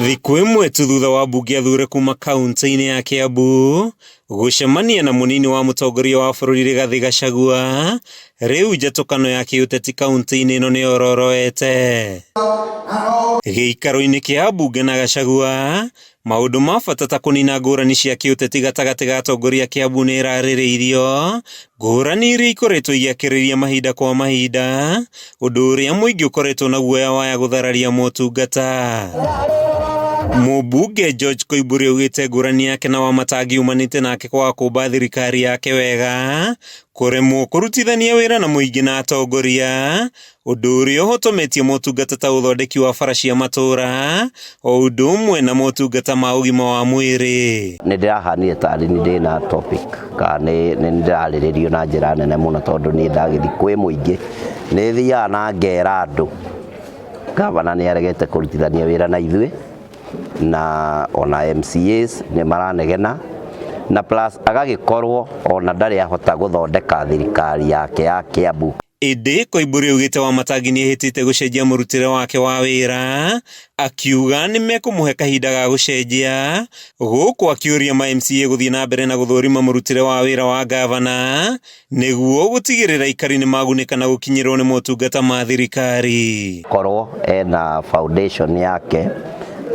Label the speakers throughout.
Speaker 1: Thikũ ĩmwe tu thutha wa mbunge athure kuma kaunti-inĩ ya Kiambu gũcemania na mũnini wa mũtongoria wa bũrũri Rigathĩ Gachagua, rĩu njatũkano ya kĩũteti kaunti-inĩ ĩno nĩ yororoete. Gĩikaro-inĩ kĩa ambunge na Gachagua, maũndũ ma bata ta kũnina ngũrani cia kĩũteti gatagatĩ ga atongoria a Kiambu nĩ ĩrarĩrĩirio, ngũrani iria ikoretwo igĩakĩrĩria mahinda kwa mahinda, ũndũ ũrĩa mũingĩ ũkoretwo na guoya waya gũthararia motungata. Mũmbunge George Koimbũri augĩte ngũrani yake na Wamatangi yumanĩte nake kwaga kũmba thirikari yake wega, kũremwo kũrutithania wĩra na mũingĩ na atongoria, ũndũ ũrĩa ũhotometie motungata ta ũthondeki wa bara cia matũra o ũndũ ũmwe na motungata ma ũgima wa mwĩrĩ.
Speaker 2: Nĩ ndĩrahanire tarĩ nĩ ndĩna topic kana nĩ ndĩrarĩrĩrio na njĩra nene mũno tondũ niĩ ndagĩthiĩ kwĩ mũingĩ nĩ thiaga na ngera andũ gavana nĩ aregete kũrutithania wĩra na ithuĩ na ona MCAs nĩ maranegena na plus agagĩkorwo ona ndarĩ ahota gũthondeka thirikari yake ya Kiambu.
Speaker 1: Ĩndĩ Koimbũri augĩte Wamatangi nĩehĩtĩte gũcenjia mũrutĩre wake wa wĩra, akiuga nĩmekũmũhe kahinda ga gũcenjia, gũkũ akĩũria ma MCA gũthiĩ na mbere na gũthũrima mũrutĩre wa wĩra wa ngavana nĩguo gũtigĩrĩra aikari nĩmagunĩka na gũkinyĩrwo nĩ motungata ma thirikari.
Speaker 2: Korwo ena foundation yake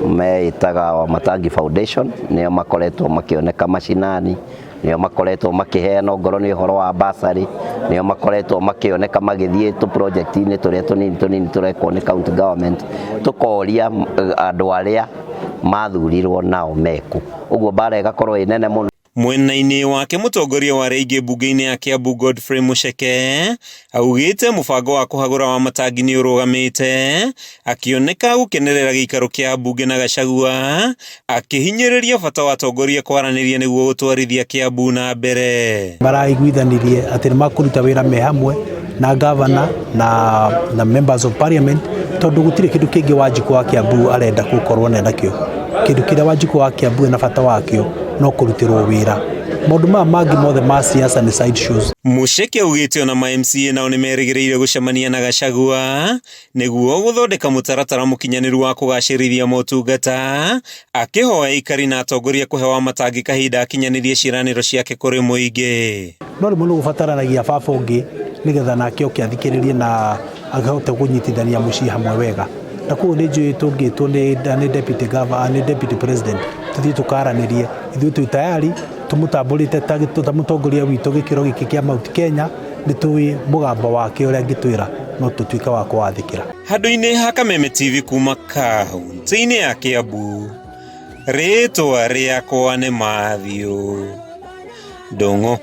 Speaker 2: meĩtaga Wamatangi Foundation, nĩo makoretwo makĩoneka macinani, nĩo makoretwo makĩheana ongorwo nĩ ũhoro wa bursary, nĩo makoretwo makĩoneka magĩthiĩ tũ project-inĩ tũrĩa tũnini tũnini tũrekwo nĩ county government, tũkoria andũ arĩa mathurirwo nao mekũ, ũguo mbara ĩgakorwo ĩ nene mũno.
Speaker 1: Mwena-inĩ wake mũtongoria wa arĩa aingĩ mbunge-inĩ ya Kiambu Godfrey Mucheke augĩte mũbango wa kũhagũra Wamatangi nĩ ũrũgamĩte, akĩoneka gũkenerera gĩikaro kĩa ambunge na Gachagua akĩhinyĩrĩria bata wa atongoria kwaranĩria nĩguo gũtwarithia Kiambu na mbere.
Speaker 3: Maraiguithanirie atĩ nĩ makũruta wĩra me hamwe na gavana na members of parliament tondũ gũtirĩ kĩndũ kĩngĩ Wanjikũ wa Kiambu arenda gũkorwo nakĩo. Kĩndũ kĩrĩa Wanjikũ wa Kiambu ena bata wakĩo no kũrutĩrwo wĩra. Maũndũ maya mangĩ mothe ma siasa nĩ side shows.
Speaker 1: Mucheke augĩte ona ma MCA nao nĩmerĩgĩrĩire gũcemania na Gachagua nĩguo gũthondeka mũtaratara mũkinyanĩru wa kũgacĩrithia motungata, akĩhoya aikari na atongoria kũhe Wamatangi kahinda akinyanĩrie ciĩranĩro ciake kũrĩ mũingĩ.
Speaker 3: No rĩmwe nĩ gũbataranagia baba ũngĩ nĩgetha nake oke athikĩrĩrie na ahote kũnyitithania mũciĩ hamwe wega. Na koguo nĩ njũĩ tũngĩtwo nĩ deputy governor, nĩ deputy president tũthiĩ tũkaranĩrie, ithuĩ twĩ tayari tũmũtambũrĩte ta mũtongoria witũ gĩkĩro gĩkĩ kĩa Mount Kenya, nĩ tũĩ mũgambo wake ũrĩa angĩtwĩra no tũtuĩke wa kũwathĩkĩra.
Speaker 1: Handũ-inĩ ha Kameme TV kuma kaunti-inĩ ya Kiambu, rĩtwa rĩakwa nĩ Matthew Ndung'u.